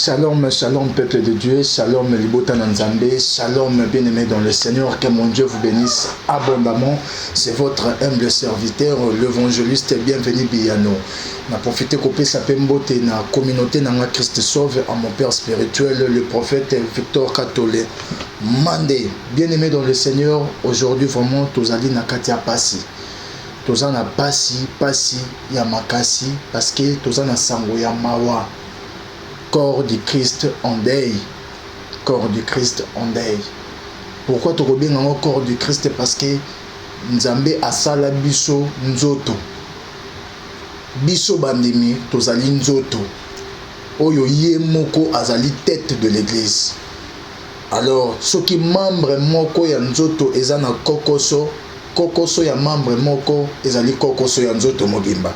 Shalom, shalom peuple de Dieu, shalom libota na Nzambe, shalom bien-aimé dans le Seigneur, que mon Dieu vous bénisse abondamment. C'est votre humble serviteur, l'évangéliste Bienvenu Biyano. Na profité kopesa pe mbote na communauté na nga Christ Sauve à mon père spirituel, le prophète Victor Katole Mande. Bien-aimé dans le Seigneur, aujourd'hui vraiment tozali na kati ya pasi. Toza na pasi, pasi ya makasi parce que toza na sango ya mawa. Corps du Christ en deuil. Corps du Christ en deuil. Pourquoi tokobenga yango corps du Christ? Parce que Nzambe asala biso nzoto. Biso bandimi tozali nzoto oyo ye moko azali tête de l'église. Alors soki membre moko ya nzoto eza na kokoso, kokoso ya membre moko ezali kokoso ya nzoto mobimba.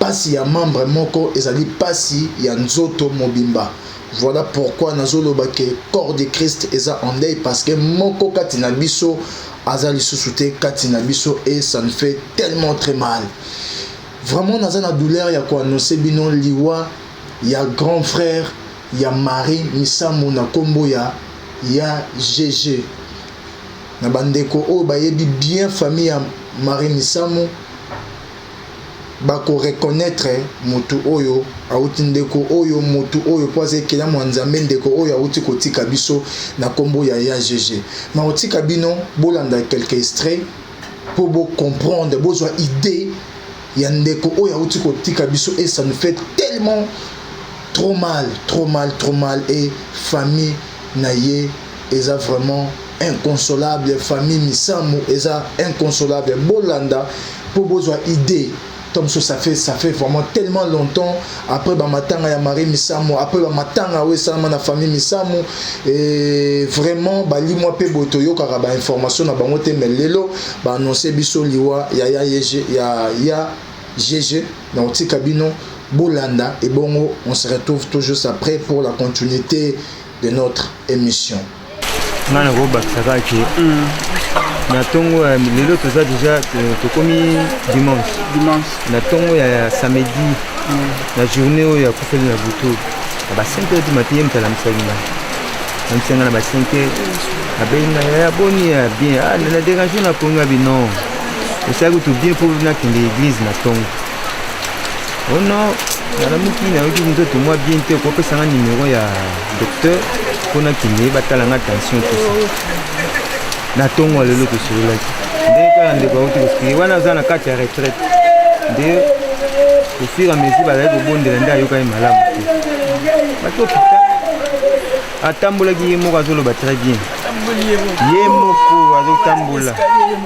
Pasi ya membre moko ezali pasi ya nzoto mobimba. Voilà pourquoi nazoloba ke corps de Christ eza en deuil parce que moko kati na biso aza lisusu te kati na biso et ça nous fait tellement très mal. Vraiment naza na douleur ya ko annoncer bino liwa ya grand frère ya Marie Misamu na kombo ya ya GG. Na bandeko oyo bayebi bien famille ya Marie Misamu bako reconnaître mutu oyo awuti ndeko oyo mutu oyo po aza ekelamu ya Nzambe ndeko oyo awuti kotika biso na kombo ya ya GG. Nakotika bino bolanda quelques extraits po bo comprendre bozwa idee ya ndeko oyo awuti kotika biso et ça nous fait tellement trop mal, trop mal, trop mal et famille na ye eza vraiment inconsolable, famille Misamu eza inconsolable. Bolanda po bozwa idée. Tom so ça fait vraiment tellement longtemps après ba matanga ya Marie Misamu, après ba matanga oyo esalama na famille Misamu et vraiment balimwa pe boye toyokaka ba information na bango te, mais lelo ba annoncer biso liwa ya ya ya ya GG. Na kotika bino bolanda et bongo on se retrouve toujours après pour la continuité de notre émission. Nga nakobakisa kaka ke na ntongo ya lelo toza déjà tokomi dimanche. Dimanche. Na ntongo ya samedi, na journée oyo akufeli na butu na ba 5 heures du matin, ye moto alamisaki ngai, alamisaki ngai na ba 5 heures, abengi ngai ya boni ya bien, ah, na dérange na pongi abi non, osalaki kutu bien mpo nakende église na ntongo. Oh non, nalamuki nayoki nzoto mwa bien te, okopesa nga numéro ya docteur mpo nakende batala nga tension, tout ça. Na ntongo ya lelo tosololaki ndenge kaka ndeko auti koexpliquer wana, aza na kati ya retraite nde au fur et à mesure bazali kobondela nde ayokaki malamu te. Baki hôpital, atambolaki ye moko, azoloba très bien, ye moko azotambola,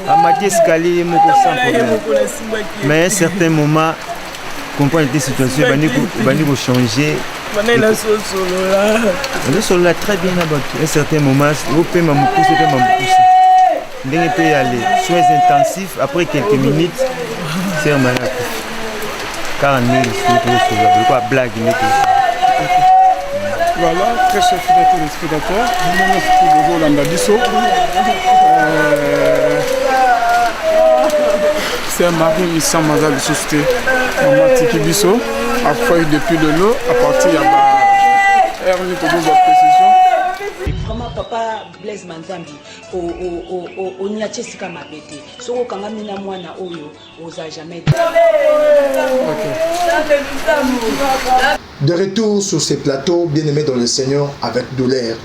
amati escalier ye moko sans problème. Mais à un certain moment, comprendre te situation ebandi kochanger. Azosolola très bien na bato, un certain moment opema mokuse, opema mokuse ndenge mpe ya les soins intensifs. Après quelques minutes, sœur Marie akufi kaka ndenge lisusu tozosolola biloko ya blague nde tozosola. Voilà, très chers fidèles téléspectateurs, bino nyonso bozolanda biso, sœur Marie Misamu aza lisusu te, mama atiki biso, akufaki depuis lelo à partir ya ba heure nini tokozwa précision. Vraiment, papa Blaise Manzambi, oniatie esika mabe te. Soki okangami na mwana oyo, oza jamais. De retour sur ces plateaux, bien-aimés dans le Seigneur, avec douleur.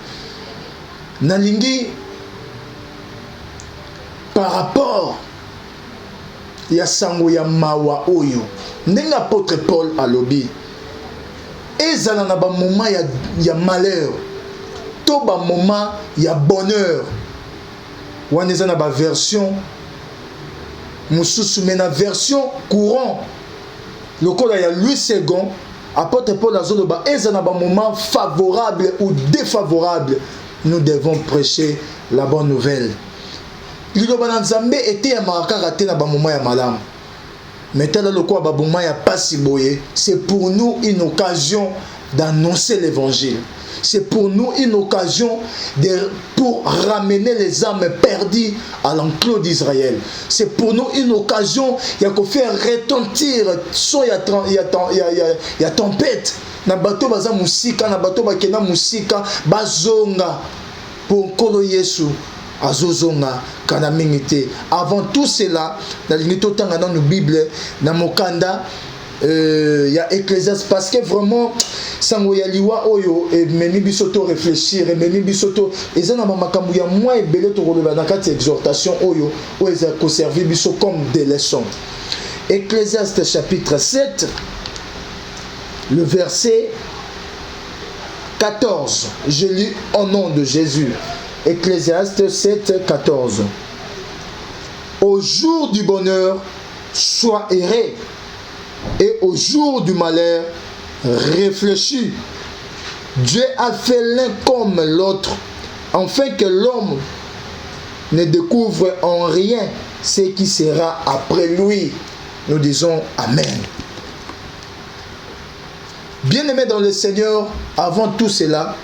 Nalingi, par rapport ya sango ya mawa oyo, ndenge apôtre Paul alobi, ezala na bamoment ya malheur to bamoment ya bonheur, wana eza na baversion mosusu, mais na version courant lokola ya Louis Segond, apôtre Paul azoloba eza na bamoment favorable ou défavorable, nous devons prêcher la bonne nouvelle. Liloba na Nzambe eteyamaka kaka te na bamoment ya malamu, mais tala lokola bamoment ya pasi boye, c'est pour nous une occasion. d'annoncer l'évangile. C'est pour nous une occasion de, pour ramener les âmes perdues à l'enclos d'Israël. C'est pour nous une occasion ya faire retentir son ya, ya, ya, ya, ya tempête. Na bato baza musika, na bato bakenda musika, bazonga pour Nkolo Yesu azozonga kala mingi te. Avant tout cela, nalingi totanga nanu Bible na mokanda ya Ecclésiaste, parce que vraiment sango ya liwa oyo ememi biso to réfléchir, ememi biso to eza na bamakambo ya mwa ebele tokoloba na kati ya exhortation oyo, oyo eza koservir biso comme des leçons. Ecclésiaste chapitre 7, le verset 14. Je lis au nom de Jésus. Ecclésiaste 7, 14. Au jour du bonheur, sois heureux, et au jour du malheur, réfléchis. Dieu a fait l'un comme l'autre, afin que l'homme ne découvre en rien ce qui sera après lui. Nous disons Amen. Bien-aimés dans le Seigneur, avant tout cela,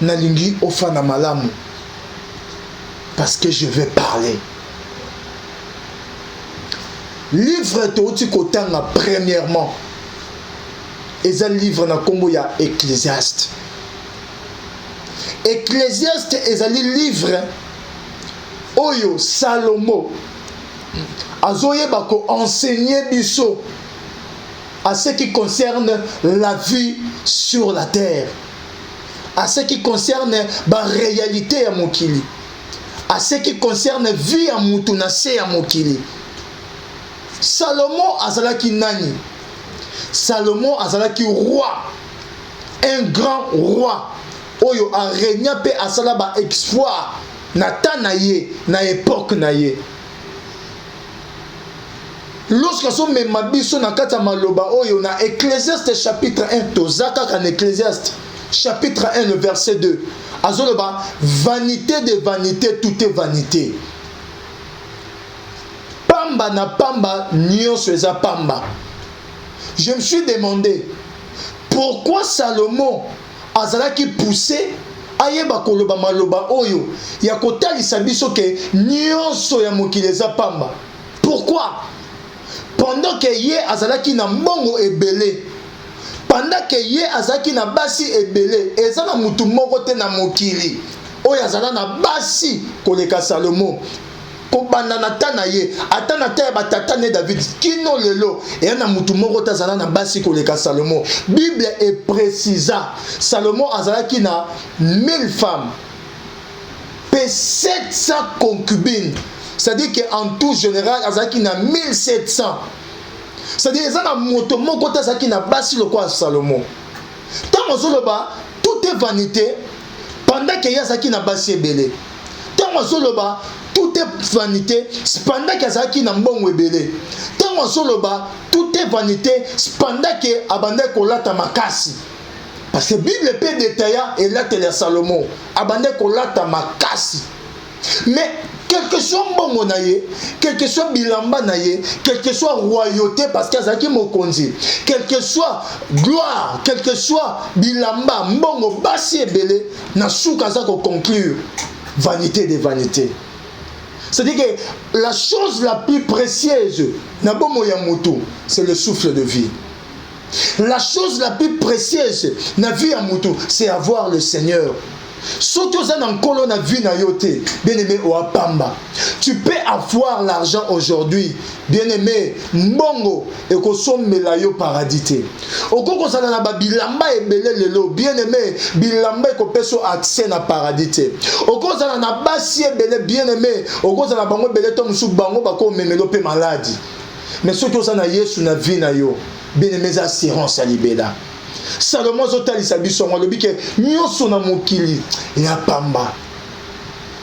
nalingi ofanda malamu parce que je vais parler. Livre touti kotanga premièrement eza livre na nkombo ya Ecclésiaste. Ecclésiaste ezali livre oyo Salomo azoyeba koenseigner biso à ce qui concerne la vie sur la terre, à ce qui concerne baréalité ya mokili, à ce qui concerne vie ya mutu na se ya mokili. Salomo azalaki nani? Salomo azalaki roi, un grand roi oyo arégna mpe asala baexploit na ta na ye, na époque na ye. Lorsque azomema biso na kati ya maloba oyo na Ecclésiaste chapitre 1, toza kaka na Ecclésiaste chapitre 1, le verset 2, azoloba: "Vanité de vanité, tout est vanité." Pamba na pamba, nyonso eza pamba. Je me suis demandé pourquoi Salomo azalaki poussé ayeba koloba maloba oyo ya kotalisa biso ke nyonso ya mokili eza pamba. Pourquoi, pendant ke ye azalaki na mbongo ebele, pendant ke ye azalaki na basi ebele? Eza na mutu moko te na mokili oyo azala na basi koleka Salomo. Kobanda na ta na ye, ata na ta ya batata ne David, kino lelo, eya na mutu moko te azala na basi koleka Salomo. Bible eprécisa Salomo azalaki na 1000 femmes mpe 700 concubines, c'est-à-dire que en tout général azalaki na 1700. C'est-à-dire eza na moto moko te azalaki na basi lokola Salomo. Ntango azoloba "tout est vanité" pendant ke ye azalaki na basi ebele, ntango azoloba "tout est vanité" pendant ke azalaki na mbongo ebele, ntango azoloba "tout est vanité" pendant ke abandaki kolata makasi, parce que Bible mpe détailla elateli ya Salomo, abandaki kolata makasi. Mais quel que soit mbongo na ye, quel que soit bilamba na ye, quel que soit royauté, parce que azalaki mokonzi, quel que soit gloire, quel que soit bilamba, mbongo, basi ebele, na suka aza koconclure: "Vanité de vanité." C'est-à-dire que la chose la plus précieuse na bomoi ya motu, c'est le souffle de vie. La chose la plus précieuse na vie ya motu, c'est avoir le Seigneur. Soki oza na Nkolo na vie na yo te, bien aimé, oza pamba. Tu peux avoir l'argent aujourd'hui, bien aimé, mbongo ekosombela yo paradis te. Okoki kozala na babilamba ebele lelo, bien aimé, bilamba ekopesa yo accès na paradis te. Okoki kozala na basi ebele, bien aimé, okozala bango ebele to mosusu bango bakomemela mpe maladi. Mais soki oza na Yesu na vie na yo, bien aimé, eza assurance ya libela. Salomo azotalisa biso yango, alobi ke nyonso na mokili ya pamba.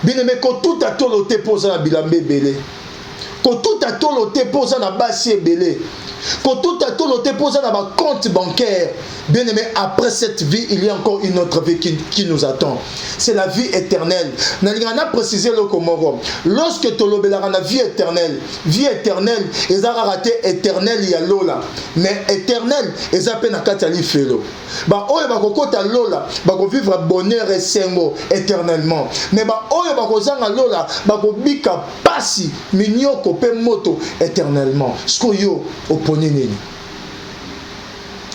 Bien aimé, kotuta tolo te mpo oza na bilamba ebele. Kotuta tolo te mpo oza na basi ebele. Kotuta tolo te mpo oza na ba compte bancaire. Bien aimé, après cette vie, il y a encore une autre vie qui nous attend. C'est la vie éternelle. Nalinga na préciser eloko moko. Lorsque tolobelaka na vie éternelle, vie éternelle eza kaka te éternelle ya lola, mais éternelle eza mpe na kati ya lifelo. Ba oyo bakokota lola bakovivre bonheur, esengo éternellement, mais ba oyo bakozanga lola bakobika pasi, minyoko mpe moto éternellement. Sikoyo oponi nini?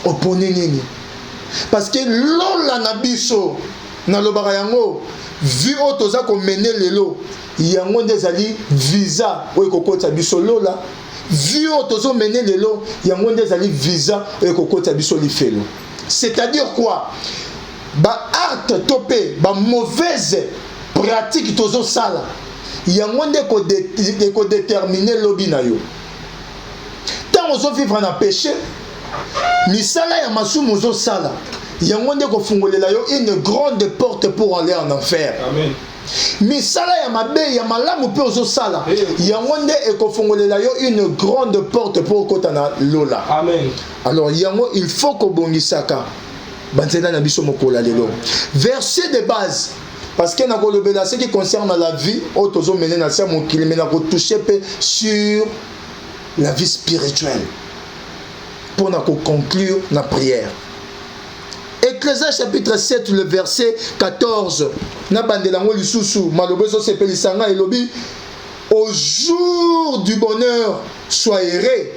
Oponi nini? Parce que lola na biso, nalobaka yango, vie oyo toza komene lelo, yango nde ezali visa oyo ekokotisa biso lola. Vie oyo tozomene lelo, yango nde ezali visa oyo ekokotisa biso lifelo. C'est-à-dire quoi? Baacte to mpe bamauvaise pratique tozosala, yango nde ekodéterminer lobi na yo. Ntango ozovivre na péché, misala ya masumu ozosala, yango nde kofungolela yo une grande porte pour aller en enfer. Amen. Misala ya mabe, ya malamu mpe ozosala, yango nde ekofungolela yo une grande porte mpo okota na lola. Amen. Alors yango, il faut kobongisaka banzela na biso mokolo ya lelo. Verset de base, parce que nakolobela ce qui concerne la vie oyo tozomene na se ya mokili, mais nakotouche mpe sur la vie spirituelle mpona koconclure na prière. Ecclésiaste chapitre 7, le verset 14. Nabandela yango lisusu, maloba ezosepelisa ngai, elobi: "Au jour du bonheur, sois heureux,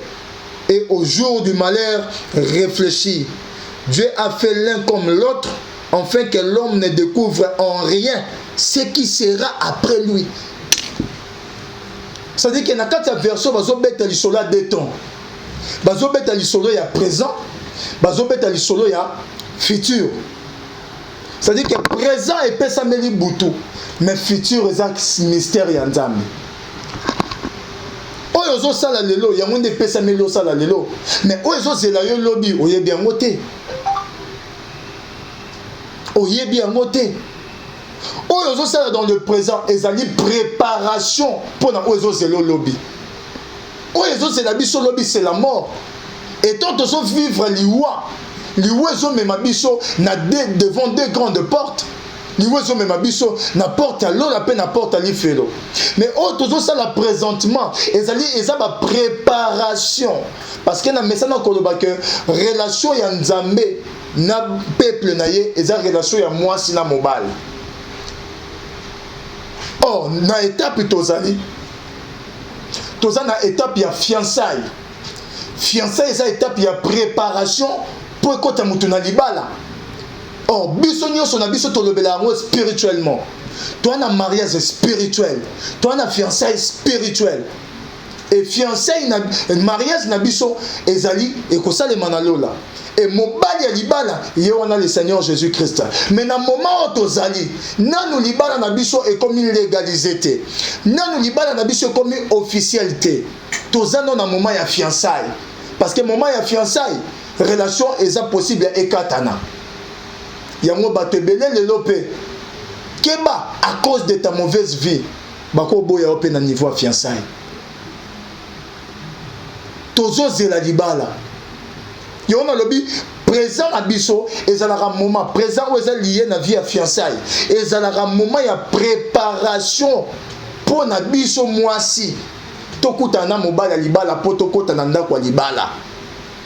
et au jour du malheur, réfléchis. Dieu a fait l'un comme l'autre, afin que l'homme ne découvre en rien ce qui sera après lui." C'est-à-dire que na kati ya version, bazobeta lisolo ya deux temps. Bazobeta lisolo ya présent, bazobeta lisolo ya futur. C'est-à-dire que présent epesameli butu, mais futur eza mystère ya Nzambe. Oyo ozosala lelo, yango nde epesameli osala lelo, mais oyo ezozela yo lobi, oyebi yango te, oyebi yango te. Oyo ozosala dans le présent ezali préparation mpona oyo ezozela lobi. Oyo ezozela biso lobi, c'est la mort. Étant tozovivre liwa, liwa ezomema biso na devant deux grandes portes. Liwa ezomema biso na porte ya lola mpe na porte ya lifelo. Mais oyo tozosala présentement ezali, eza bapréparation, parce que na mesana koloba ke relation ya Nzambe na peuple na ye eza relation ya mwasi na mobali. Or na étape tozali, toza na étape ya fiançaille. Fiançaille eza étape ya préparation mpo ekɔta motu na libala. Or biso nyonso na biso tolobela yango spirituellement. Toa na mariage spirituel, toa na fiançaille spirituel, et fiançaille na mariage na biso ezali ekosalema na lola, e mobali ya libala ye wana, le Seigneur Jésus Christ. Mais na moment oyo tozali nanu, libala na biso ekomi légalisé te, nanu libala na biso ekomi officiel te. Toza no na moment ya fiançaille, parce que moment ya fiançaille, relation eza possible ekatana. Yango bato ebele lelo mpe, keba, à cause de ta mauvaise vie, bakoboya yo mpe na niveau ya fiançaille. Tozozela libala. Yango nalobi, présent na biso ezalaka moment présent oyo eza lié na vie ya fiançaille, ezalaka moment ya préparation mpo na biso mwasi tokutana na mobali ya libala, mpo tokɔta na ndako ya libala.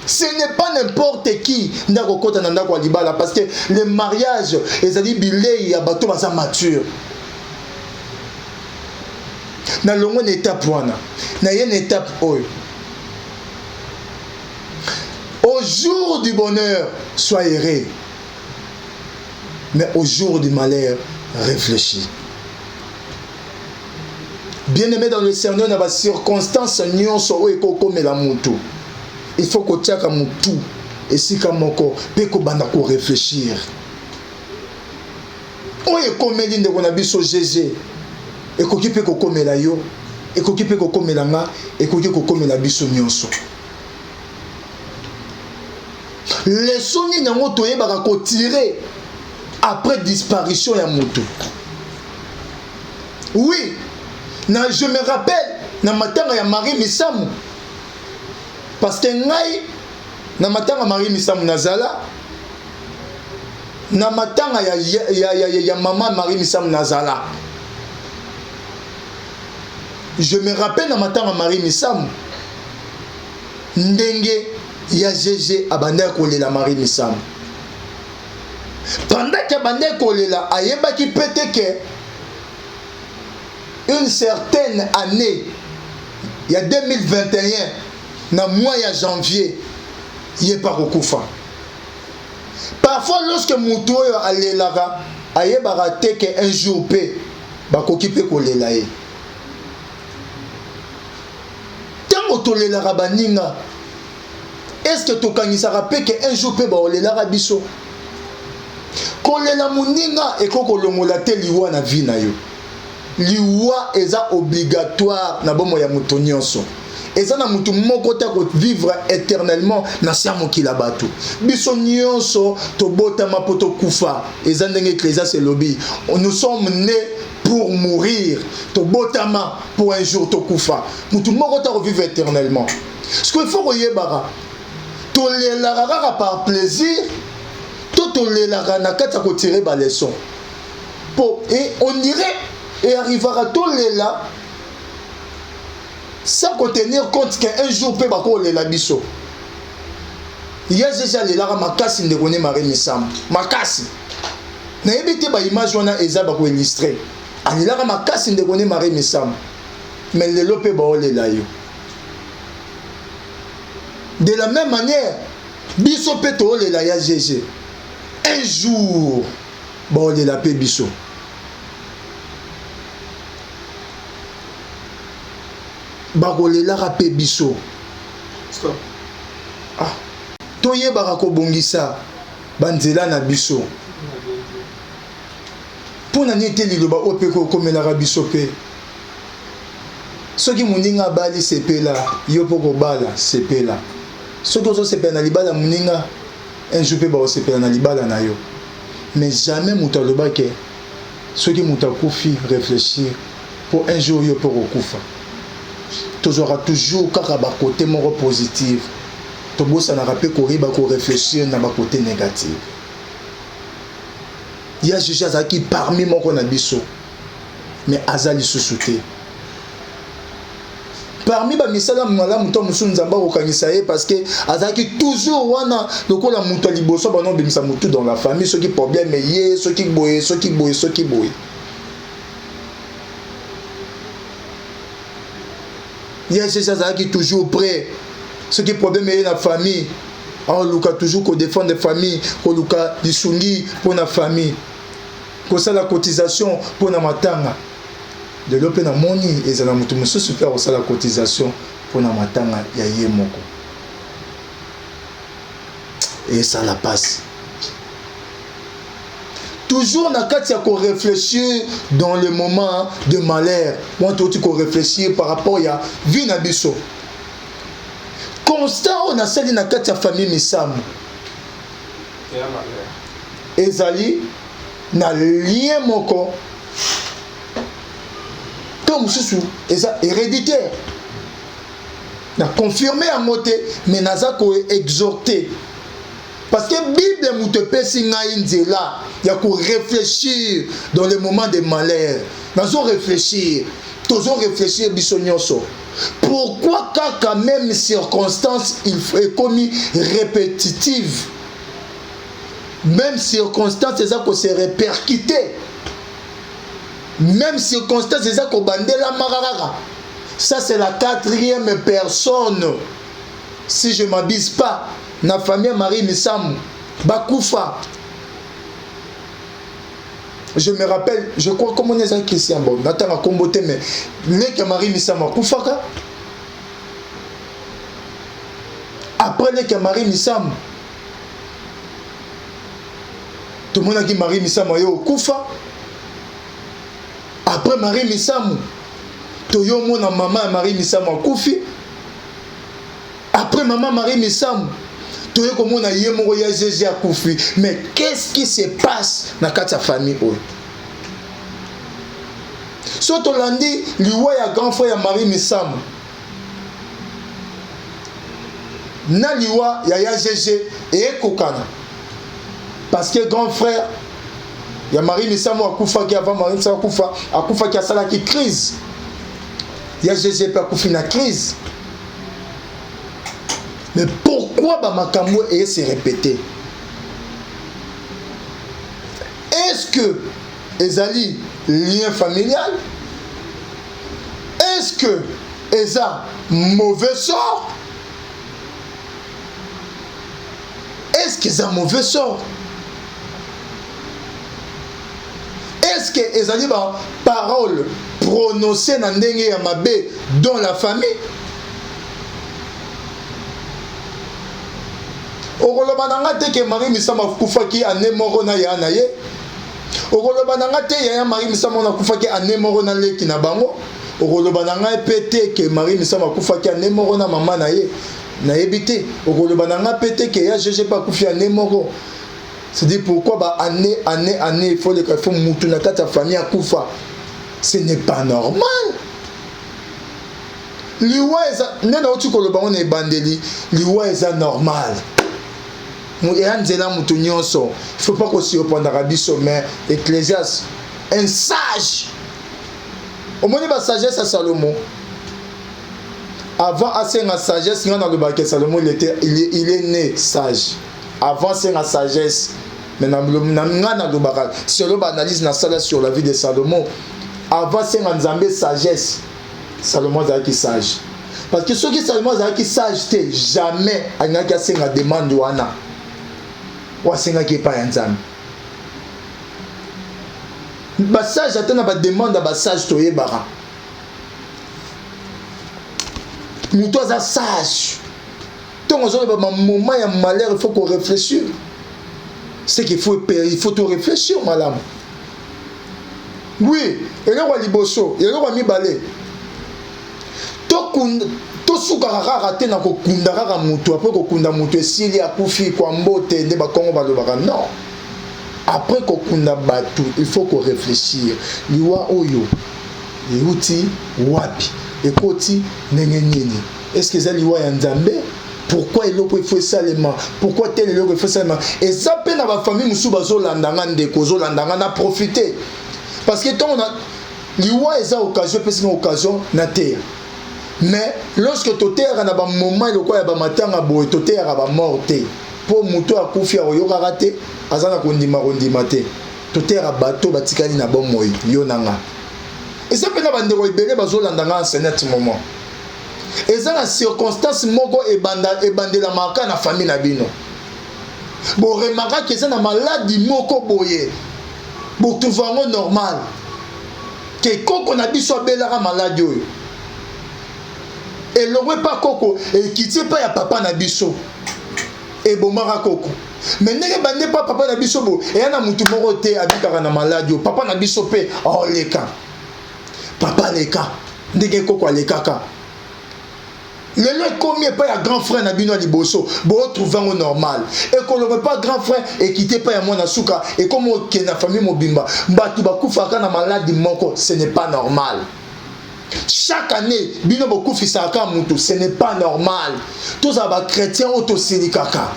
Ce n'est pas n'importe qui nde akokɔta na ndako ya libala, parce que le mariage ezali bilei ya bato baza mature. Nalongwe na étape wana, naye na étape oyo: au jour du bonheur, sois heureux, mais au jour du malheur, réfléchis. Bien-aimé dans le Seigneur, na bacirconstance nyonso oyo ekokomela motu, il faut kotiaka motu esika moko mpe kobanda koréfléchir. Oyo ekomeli ndeko na biso GG ekoki mpe kokomela yo, ekoki mpe kokomela nga, ekoki kokomela biso nyonso. Leçon nini yango toyebaka kotirer après disparition ya motu? Oui, na je me rappelle Na matanga ya Marie Misamu, parce que ngai na matanga Marie Misamu nazala na matanga ya, ya, ya, ya, ya mama Marie Misamu nazala. Je me rappelle na matanga Marie Misamu ndenge ya GG abandaki kolela Marie Misamu. Pendant que abandaki kolela, ayebaki mpe te ke une certaine année ya 2021 na mois ya janvier ye mpe akokufa. Parfois lorsque motu oyo alelaka ayebaka te ke un jour mpe bakoki mpe kolela ye. Ntango tolelaka baninga, est-ce que tokangisaka mpe ke un jour mpe baolelaka biso? Kolela moninga ekoki kolongola te liwa na vie na yo. Liwa eza obligatoire na bomoi ya moto nyonso. Eza na motu moko te akovivre éternellement na se ya mokili ya bato. Biso nyonso tobotama mpo tokufa. Eza ndenge Ecclésiaste elobi, nous sommes nés pour mourir. Tobotama pour un jour tokufa. Motu moko te akovivre éternellement. Ce qu'il faut koyebaka, tolelaka kaka par plaisir to tolelaka na kati ya kotire baleçon? Po et on dirait earrivaka tolela sans kotenir compte ke un jour mpe bakolela biso. Ye Jésus alelaka makasi ndeko ne Marie Misamu makasi. Nayebi te baimage wana eza bakoillustre. Alelaka makasi ndeko ne Marie Misamu, mais lelo mpe baolela yo. De la même manière biso mpe toolela ya GG, un jour baolela mpe biso. Bakolelaka mpe biso. Stop. Ah. Toyebaka kobongisa banzela na biso. Mpo na nini te liloba oyo mpe kokomelaka biso mpe? Soki moninga abali, sepela. Yo mpo kobala, sepela. Soki ozosepela na libala moninga, un jour mpe bakosepela na libala na yo. Mais jamais moto alobake soki moto akufi, réfléchir mpo un jour yo mpe okokufa. Tozwaka toujours kaka bakote moko positive, tobosanaka mpe koyeba koréfléchir na bakote négative. Ya Jésus azalaki parmi moko na biso, mais aza lisusu te. Parmi bamisala malamu to mosusu Nzambe akokangisa ye, parce que azalaki toujours wana lokola moto ya liboso bana obimisa motu dans la famille soki problème ye, soki boye, soki boye, soki boye. Ye Jésus azalaki toujours prêt. Soki problème eye na famille, aoluka toujours kodéfendre famille, koluka lisungi mpo na famille, kosala cotisation mpo na matanga. Lelo mpe namoni ezala moto mosusu mpe akosala cotisation mpo na matanga ya ye moko. Esala pasi. Toujours na kati ya koréfléchir dans le moment de malheur wana, touti koréfléchir par rapport ya vie na biso. Constat oyo nasali na kati ya famille Misamu ezali na lien moko to mosusu eza héréditaire. Na confirme yango te, mais naza koexhorte parce que Bible moto epesi ngai nzela ya koréfléchir dans le moment de malheur. Nazo réfléchir, tozo réfléchir biso nyonso. Pourquoi kaka même circonstance ekomi répétitive, même circonstance eza kose répercuter, même circonstance eza kobandelamaka kaka? Ça, c'est la quatrième personne, si je m'abuse pas, na famille Marie Misamu bakufa. Je me rappelle, je crois comme on eza Christian, bon, natanga kombo te, mais leki ya Marie Misamu akufaka. Après leki ya Marie Misamu, tomonaki Marie Misamu aye okufa. Après Marie Misamu, toyomona mama ya Marie Misamu akufi. Après mama Marie Misamu, toye komona ye moko ya Jésus akufi. Mais qu'est-ce qui se passe na kati ya famille oyo? So tolandi liwa ya grand frère ya Marie Misamu na liwa ya ya GG ekokana, parce que grand frère ya Marie Misamu akufaki avant Marie Misamu akufa, akufaki asalaki crise. Ya GG mpe akufi na crise. Mais pourquoi bamakambo eye se répéter? Est-ce que ezali lien familial? Est-ce que eza mauvais sort? Est-ce que eza mauvais sort? Est-ce que ezali ba parole prononcée na ndenge ya mabe dans la famille? Okoloba na nga te ke Marie Misamu akufaki année moko na ya na ye. Okoloba na nga te yaya Marie Misamu akufaki année moko na leki na bango. Okoloba na ngai mpe te ke Marie Misamu akufaki année moko na mama na ye. Nayebi te. Okoloba na nga mpe te ke ya GG mpe akufi année moko. C'est-à-dire pourquoi ba année, année, année, il faut leka, il faut mutu na kati ya famille akufa. Ce n'est pas normal. Liwa eza nde nauti koloba ngo na ebandeli, liwa eza normal, eya nzela motu nyonso. Il faut pas kosurprendaka biso. Mais Ecclésias, un sage, omoni basagesse ya Salomo avant asenga sagesse. Nga nalobaka Salomo, il est né sage avant asenga sagesse. Mais nga nalobaka selon baanalyse nasala sur la vie de Salomo, avant asenga Nzambe sagesse, Salomo azalaki sage. Parce que soki Salomo azalaki sage te, jamais alingaki asenga demande wana oyo asengaki epai ya Nzambe. Basage, ata na bademande ya basage, toyebaka moto aza sage. Ntongo ozoloba bamoment ya malheur, il faut qu'on réfléchir. C'est qu'il faut, il faut to réfléchir malamu. Oui, eloko ya liboso, eloko ya mibale, tosukaka kaka te na kokunda kaka motu. Après kokunda motu, esili, akufi kwa mbote nde Bakongo balobaka. Non, après kokunda bato, il faut koréfléchir: liwa oyo euti wapi? Ekoti ndenge nini? Est ce que eza liwa ya Nzambe? Pourquoi eloko efo esalema? Pourquoi tel eloko efo esalema? Eza mpe na bafamille mosusu bazolanda nga. Ndeko ozolanda nga, na profite parce que ntongo na liwa eza occasion, epesi nga occasion na teya. Mais lorsque toteyaka na bamoment eloko ya bamatanga boye, toteyaka bamort te, mpo moto akufi akoyokaka te, aza na kondima kondima te. Toteyaka bato batikali na bomoi, yo na nga. Eza mpe na bandeko ebele bazolanda nga en ce moment. Eza na circonstance moko ebandelamaka na famille na bino, boremarkaki eza na maladi moko boye, botrouve yango normal ke koko na biso abelaka maladi oyo. Elongwe epa koko, ekiti epai ya papa na biso, ebomaka koko. Me ndenge bande epa papa na biso bo eya na mutu moko te abikaka na maladi oyo, papa na biso mpe aoleka. Papa aleka ndenge koko alekaka. Lelo ekomi epai ya grand frère na bino ya liboso, bootrouve yango normal. Ekoloba epai grand frère, ekite epai ya mwana suka, ekomi okende na famille mobimba, bato bakufaka na maladi moko. Ce n'est pas normal. Chaque année bino bokufisaka mutu, ce n'est pas normal. Tozala bachrétien oyo tosilikaka.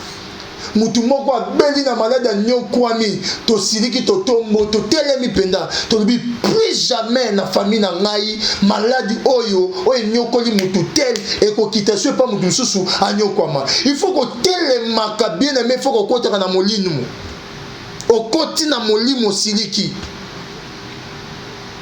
Mutu moko abeli na maladi, anyokwami, tosiliki, totombo, totelemi mpenza, tolobi: plus jamais na famille na ngai maladi oyo oyo enyokoli mutu tel ekokita so epa mutu mosusu anyokwama. Il faut kotelemaka, bien aimé. Il faut kokotaka na molimo. Okoti na molimo, osiliki,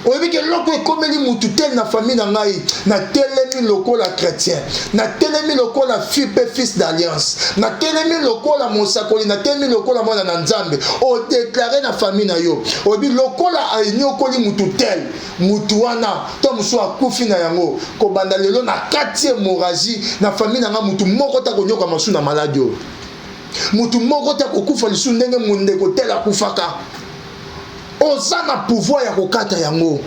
oyebi ke eloko ekomeli mutu tel na famille na ngai, natelemi lokola chrétien, natelemi lokola fille mpe fils d'alliance, natelemi lokola mosakoli, natelemi lokola mwana na Nzambe. Odéclare na famille na yo, oyebi lokola enyokoli mutu tel, mutu wana to mosusu akufi na yango, kobanda lelo na kati hémorragie na famille na ngai, mutu moko ta konyoka masu na maladi oyo, mutu moko te akokufa lisusu ndenge mondeko tel akufaka. Oza na pouvoir ya kokata yango.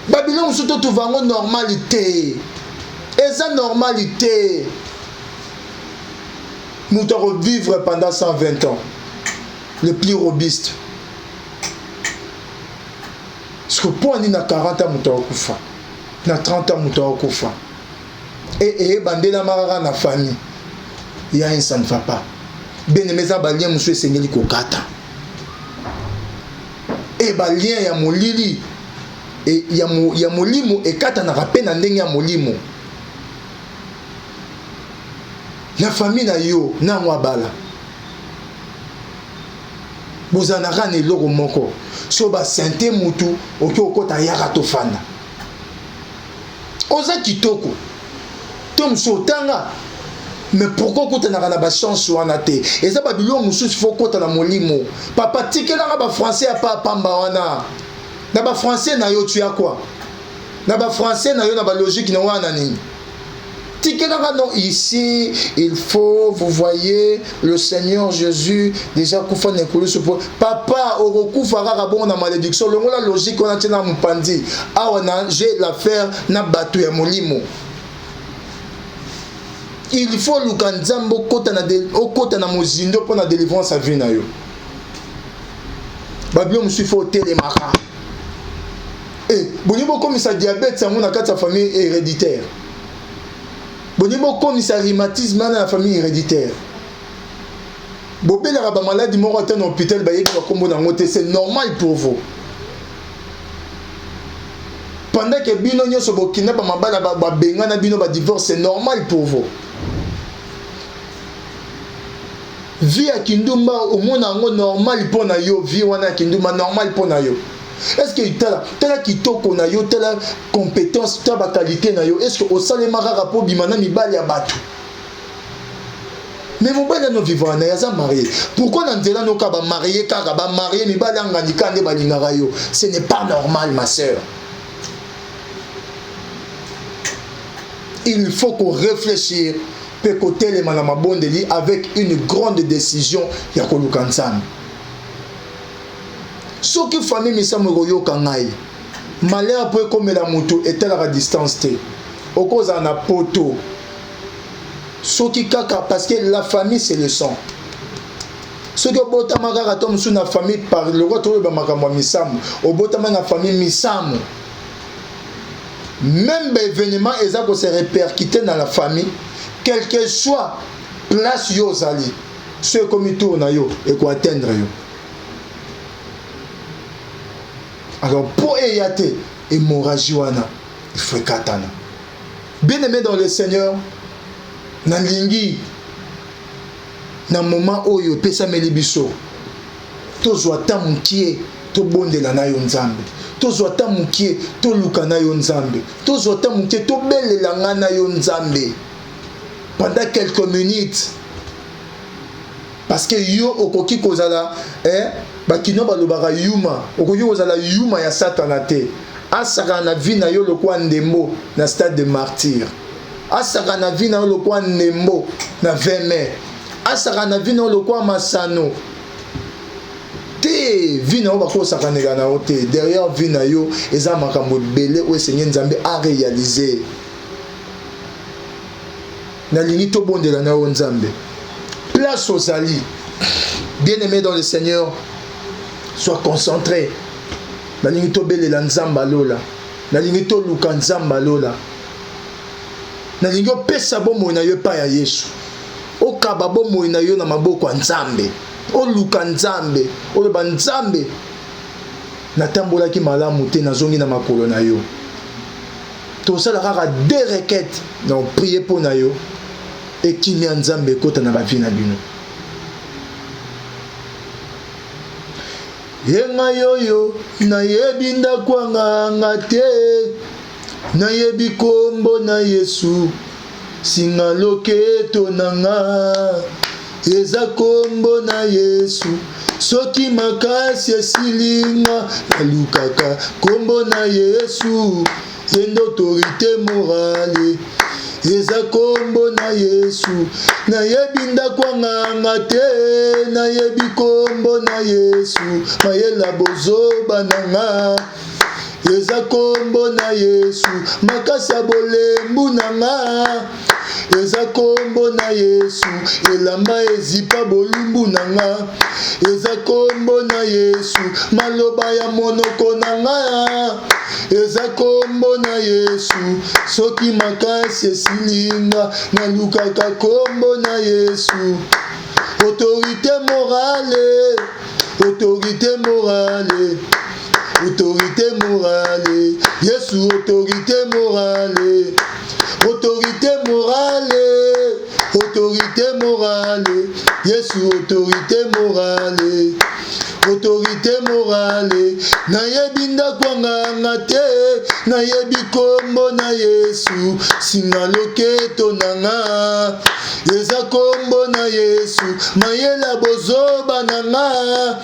Babiloko mosusu totrouve yango normal te, eza normal te. Moto akovivre pendant 120 ans, le plus robuste. Parce que mpo ani na 40 ans moto akokufa, na 30 ans moto akokufa, e eyebandelama kaka na famille ya un, ça ne va pas. Bien aimé, eza balien mosusu esengeli kokata, e balien ya molili e, ya, mo, ya molimo ekatanaka mpe na ndenge ya molimo. Na famille na yo nango abala, bozalaka na eloko moko, so basente mutu oki okota, yaka tofanda, oza kitoko to mosusu otanga, mais pourquoi okutanaka na bachance wana te? Eza babiloko mosusu fo okota na molimo. Papa, tikelanga bafrançais ya pa pamba wana. Na bafrançais na yo, tu as quoi? Na bafrançais na yo, na balogique na wana nini? Tikelanga. Non, ici il faut, vous voyez, le Seigneur Jésus déjà kufa na ekulusu. Po papa, okokufa kaka bongo na malédiction. Longola logique wana, tia na mopanzi. Awa na j'ai l'affaire na bato ya molimo. Il faut luka Nzambe, okota na mozindo mpo na délivrance ya vie na yo. Babilo mosusu ifo otelemaka. E boni bokomisa diabète yango na kati ya famille héréditaire, boni bokomisa rhumatisme wana na famille héréditaire, bobelaka bamaladi moko ata na hôpital bayebi bakombo nango te. C'est normal pour vous, pendant que bino nyonso bokenda bamabala, babengana bino, badivorce, c'est normal pour vous. Vie ya kindumba, omona yango normal mpo na yo? Vie wana ya kindumba, normal mpo na yo? Est ce que, tala, tala kitoko na yo, tala compétence, tala baqualité na yo, est ce que osalema kaka mpo obima na mibali ya bato? Mais mobali ano vivre na ye, aza marié. Pourquoi na nzela noka bamarie kaka bamarie, mibali angani kaka nde balingaka yo? Ce n'est pas normal, ma sœur. Il faut qu'on réfléchir mpe kotelema na mabondeli avec une grande décision ya koluka Nzambe. Soki famille misambo ekoyoka ngai, malheur mpo ekomela motu etalaka distance te. Okozala na poto, soki kaka, parce que la famille, c'est le sang. Soki obotama kaka to mosusu na famille, par lokola toloba makambo ya misambo, obotama na famille misambo, même baévénement eza kose répercuter dans la famille, quel que soit place yo ozali, so ekomi tour na yo, ekoatteindre yo. Alors mpo eya te hémorragie wana, il faut ekatana. Bien aimé dans le Seigneur, nalingi na moment oyo epesameli biso, tozwa ata mokie tobondela na yo Nzambe, tozwa ata mokie toluka na yo Nzambe, tozwa ata mokie tobelela nga na yo Nzambe pendant quelques minutes, parce que yo okoki kozala, eh, bakino balobaka yuma, okoki kozala yuma ya Satana te. Asaka na vie na yo lokola ndembo na stade de martyr, asaka na vie na yo lokola ndembo na 20 mai, asaka na vie na yo lokola masano te. Vie na yo bakosakanela na yo te. Derrière vie na yo eza makambo ebele oyo esengeli Nzambe aréalise. Nalingi tobondela na yo Nzambe place ozali. Bien aimé dans le Seigneur, sois concentré. Nalingi tobelela Nzambe alola, nalingi toluka Nzambe alola, nalingi opesa bomoi na yo epai ya Yesu, okaba bomoi na yo na maboko ya Nzambe, oluka Nzambe, oloba: Nzambe, natambolaki malamu te, nazongi na makolo na yo. Tosala kaka deux requêtes na oprie mpo na yo, ekimia Nzambe ekota na bavie na bino. Ye ngai oyo nayebi ndako anganga te, nayebi kombo na Yesu, singa loketo na nga eza kombo na Yesu. Soki makasi esili nga, nalukaka kombo na Yesu, ye nde autorité morale, eza kombo na Yesu. Nayebi ndako anganga te, nayebi kombo na Yesu, mayela bozoba na nga. Eza kombo na Yesu, makasi ya bolembu na nga. Eza kombo na Yesu, elamba ezipa bolumbu na nga. Eza kombo na Yesu, maloba ya monoko na nga. Eza kombo na Yesu, soki makasi esili nga, nalukaka kombo na Yesu. Autorité morale, autorité morale, autorité morale, Yesu autorité morale, autorité morale, autorité morale, Yesu autorité morale, autorité morale. Nayebi ndako ya nganga te, nayebi kombo na Yesu, singa loketo na nga. Eza kombo na Yesu, mayela bozoba na nga.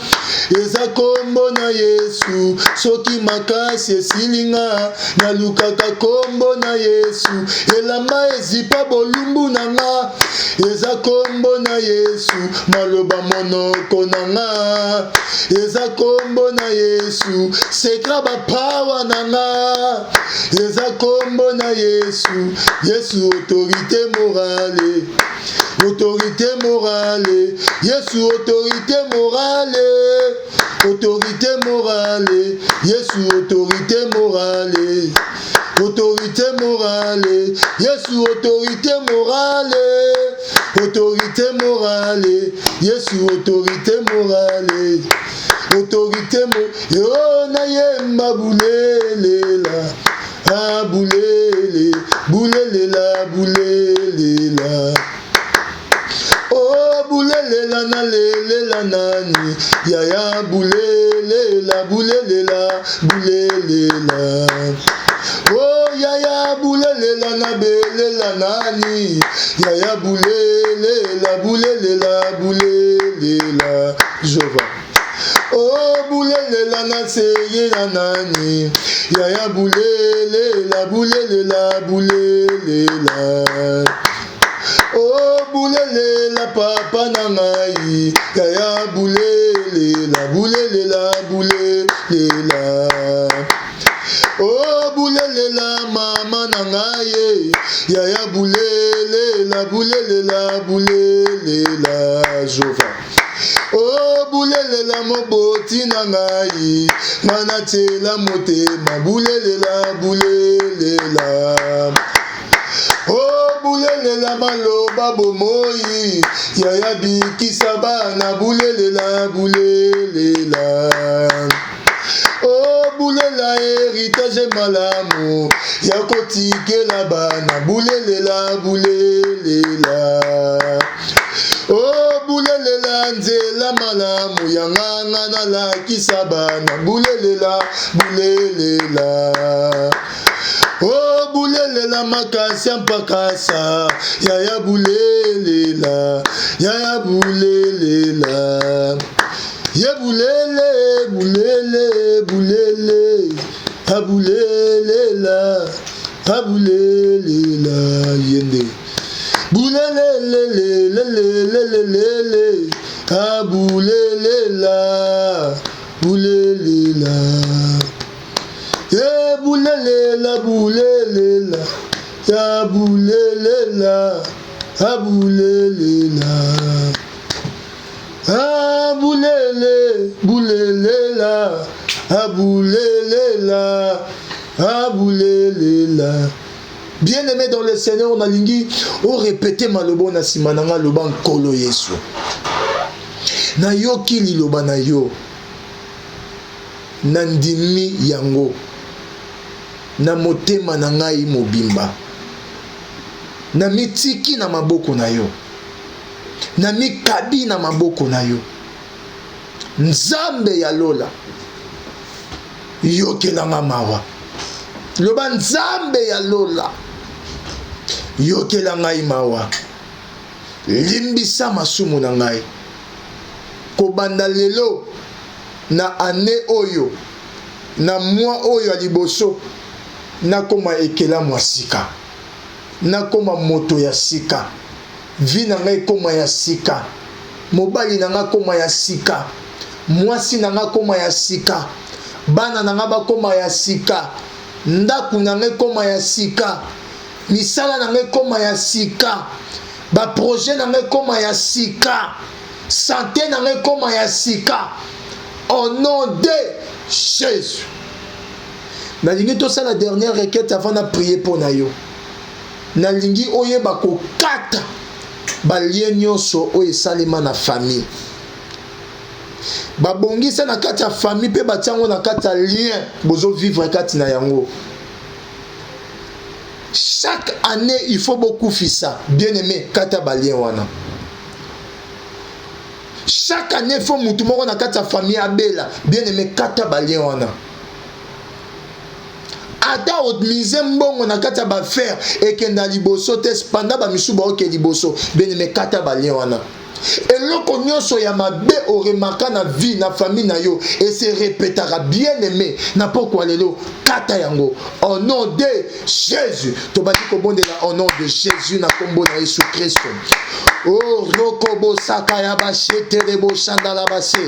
Eza kombo na Yesu, soki makasi esili nga, nalukaka kombo na Yesu. Elamba ezipa bolumbu na nga, eza kombo na Yesu, maloba monoko na nga. Eza kombo na Yesu, sekra ba power na nga. Eza kombo na Yesu, Yesu autorité morale, autorité morale, Yesu autorité morale, autorité morale, Yesu autorité morale, autorité morale, Yesu autorité morale, autorité morale, Yesu autorité morale, autorité mo, yo nayemba bulelela. Ah, bulele, bulelela, bulelela. Oh, bulelela na lelela nani. Yaya, bulelela, bulelela, bulelela. Oh, yaya, bulelela na belela nani. Yaya, bulelela, bulelela, bulelela. Jova. Oh, bulelela na seyela nani. Yaya, bulelela, bulelela, bulelela. Oh, bulelela papa na ngai. Yaya, bulelela, bulelela, bulelela. Oh, bulelela mama na ngai. Yaya, bulelela, bulelela, bulelela. Jova. Oh, bulelela moboti na ngai, nga natiela motema, bulelela, bulelela. Oh, bulelela maloba bomoi, yaya bikisa bana, bulelela, bulelela. Oh, bulela héritage malamu ya kotikela bana, bulelela, bulelela. Oh, bulelela nzela malamu ya nganga nalakisa bana, bulelela, bulelela. Oh, bulelela makasi ya mpakasa, yaya bulelela, yaya bulelela. Ye bulele, bulele, bulele, abulelela, abulelela, yende. Bulelelelelelelelele, abulelela, bulelela. Ye bulelela, bulelela, ya bulelela, abulelela. Abulele, bulelela, abulelela, abulelela. Bien-aimé dans le Seigneur, nalingi o répéter maloba na nsima na nga, loba Nkolo Yesu. Nayoki liloba na yo, nandimi yango na motema na ngai mobimba, namitiki na maboko na yo, namikabi na maboko na yo. Nzambe ya lola, yokelanga mawa. Loba Nzambe ya lola, yokela ngai mawa, limbisa masumu na ngai. Kobanda lelo na année oyo, na mois oyo ya liboso, nakoma ekelamu ya sika, nakoma moto ya sika, vie na ngai ekoma ya sika, mobali na ngai akoma ya sika, mwasi na ngai akoma ya sika, Bana na nga bakoma ya sika. Ndako na nga ekoma ya sika. Misala na nga ekoma ya sika. Ba projet na nga ekoma ya sika. Sante na nga ekoma ya sika. Au nom de Jésus. Nalingi tosala dernière requête avant na prier mpo na yo. Nalingi oyeba kokata balien nyonso oyo esalema na famille. Babongisa na kati ya famille mpe batia yango na kati ya lien bozo vivre kati na yango. Chaque année il faut bokufisa bien aimé kata balien wana. Chaque année faut mutu moko na kati ya famille abela bien aimé kata balien wana. Ata omise mbongo na kati ya baaffaire ekenda liboso te, panda bamisu baoke liboso bien aimé kata balien wana. Eloko nyonso ya mabe oremarka na vie na famille na yo ese repetaka bien aimé na pokwa lelo kata yango au nom de Jésus. Tobandi kobondela au nom de Jésus na kombo na Yesu Kristo. Oh rokobosaka ya basheterebo shandala base.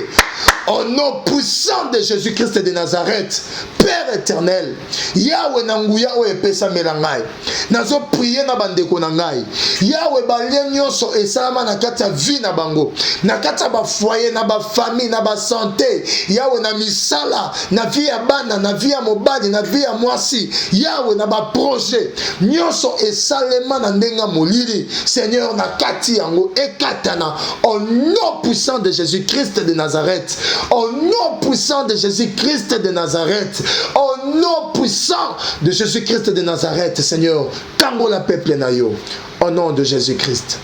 Au nom puissant de Jésus-Christ de Nazareth, Père éternel, Yahweh na nguya oyo epesamela ngai, nazo prier na bandeko na ngai. Yahweh, balie nyonso esalama na kati ya vie na bango, na kati ya bafoyer, na bafamille, na basante, Yahweh, na misala, na vie ya bana, na vie ya mobali, na vie ya mwasi, Yahweh, na baprojet nyonso esalema na ndenge ya molili, Seigneur, na kati yango ekatana au nom puissant de Jésus-Christ de Nazareth, au nom puissant de Jésus-Christ de Nazareth, au nom puissant de Jésus-Christ de Nazareth. Seigneur, kangola peuple na yo au nom de Jésus-Christ.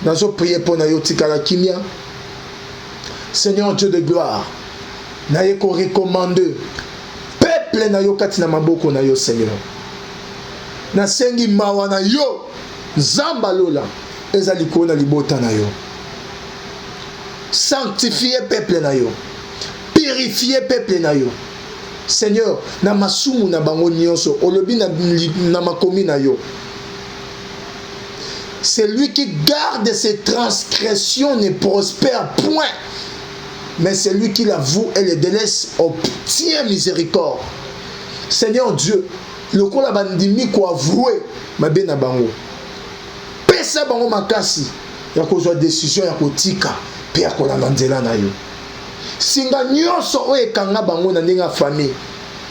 Nazo prier mpo na yo, tikala kimia. Seigneur Dieu de gloire, naye korecommande peuple na yo kati na maboko na yo. Seigneur, nasengi mawa na yo, Nzambe alola, eza likolo na libota na yo. Sanctifie peuple na yo, purifie peuple na yo, Seigneur, na masumu na bango nyonso. Olobi na makomi na yo: "Celui qui garde ses transgressions ne prospère point, mais celui qui l'avoue et le délaisse obtient miséricorde." Seigneur Dieu, lokola bandimi koavoue mabe na bango, pesa bango makasi ya kozwa décision ya kotika mpe ya kolanda nzela na yo. Singa nyonso oyo ekanga bango na ndenge ya famille,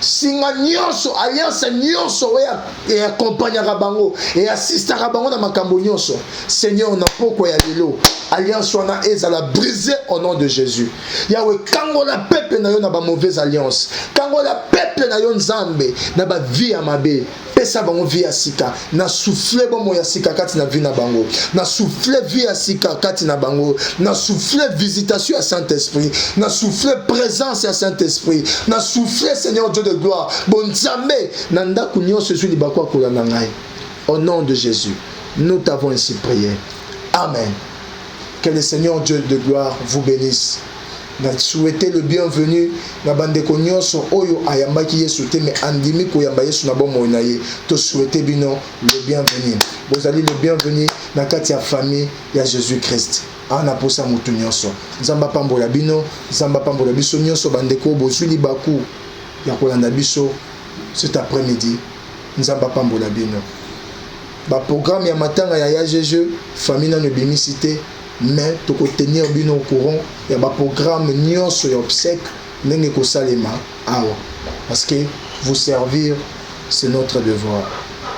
singa nyonso, alliance nyonso oyo eakompagnaka bango, eassistaka bango na makambo nyonso, Seigneur, na pokwa ya lelo alliance wana ezala brisé au nom de Jésus. Yawe, kangola peuple na yo na bamauvaise alliance, kangola peuple na yo, Nzambe, na bavie ya mabe. Pesa bango vie ya sika. Na souffle bomoi ya sika kati na vie na bango, na souffle vie ya sika kati na bango, na souffle visitation ya Saint-Esprit, na souffle présence ya Saint-Esprit, na souffle, Seigneur Dieu de gloire, bonzambe na ndako nyonso ezwi libaku ya kolanda ngai. Au nom de Jésus, nous t'avons ainsi prié, amen. Que le Seigneur Dieu de gloire vous bénisse. Na souhaite le bienvenu na bandeko nyonso oyo ayambaki Yesu te mais andimi koyamba Yesu na bomoi na ye. Tosouhaite bino le bienvenu, bozali le bienvenu na kati ya famille ya Jésus Christ. Awa na posa motu nyonso. Nzambe apambola bino, Nzambe apambola biso nyonso. Bandeko bozwi libaku ya kolanda biso cet après-midi, Nzambe apambola bino. Baprogramme ya matanga ya Jésus, famille nano ebimisi te, mais tokotenir bino au courant ya baprogramme nyonso ya obsèque ndenge ekosalema awa, parce que vous servir, c'est notre devoir.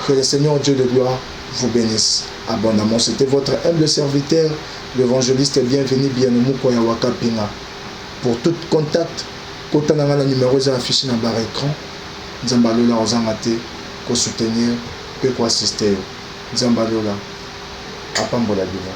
Que le Seigneur Dieu de gloire vous bénisse abondamment. C'était votre humble serviteur, l'évangéliste Bienvenu Bienomuko ya Wakapinga. Pour tout contact, kota na nga na numéro eza affiché na barre écran. Nzambe alola ozanga te kosoutenir mpe koassiste yo. Nzambe alola apambola bino.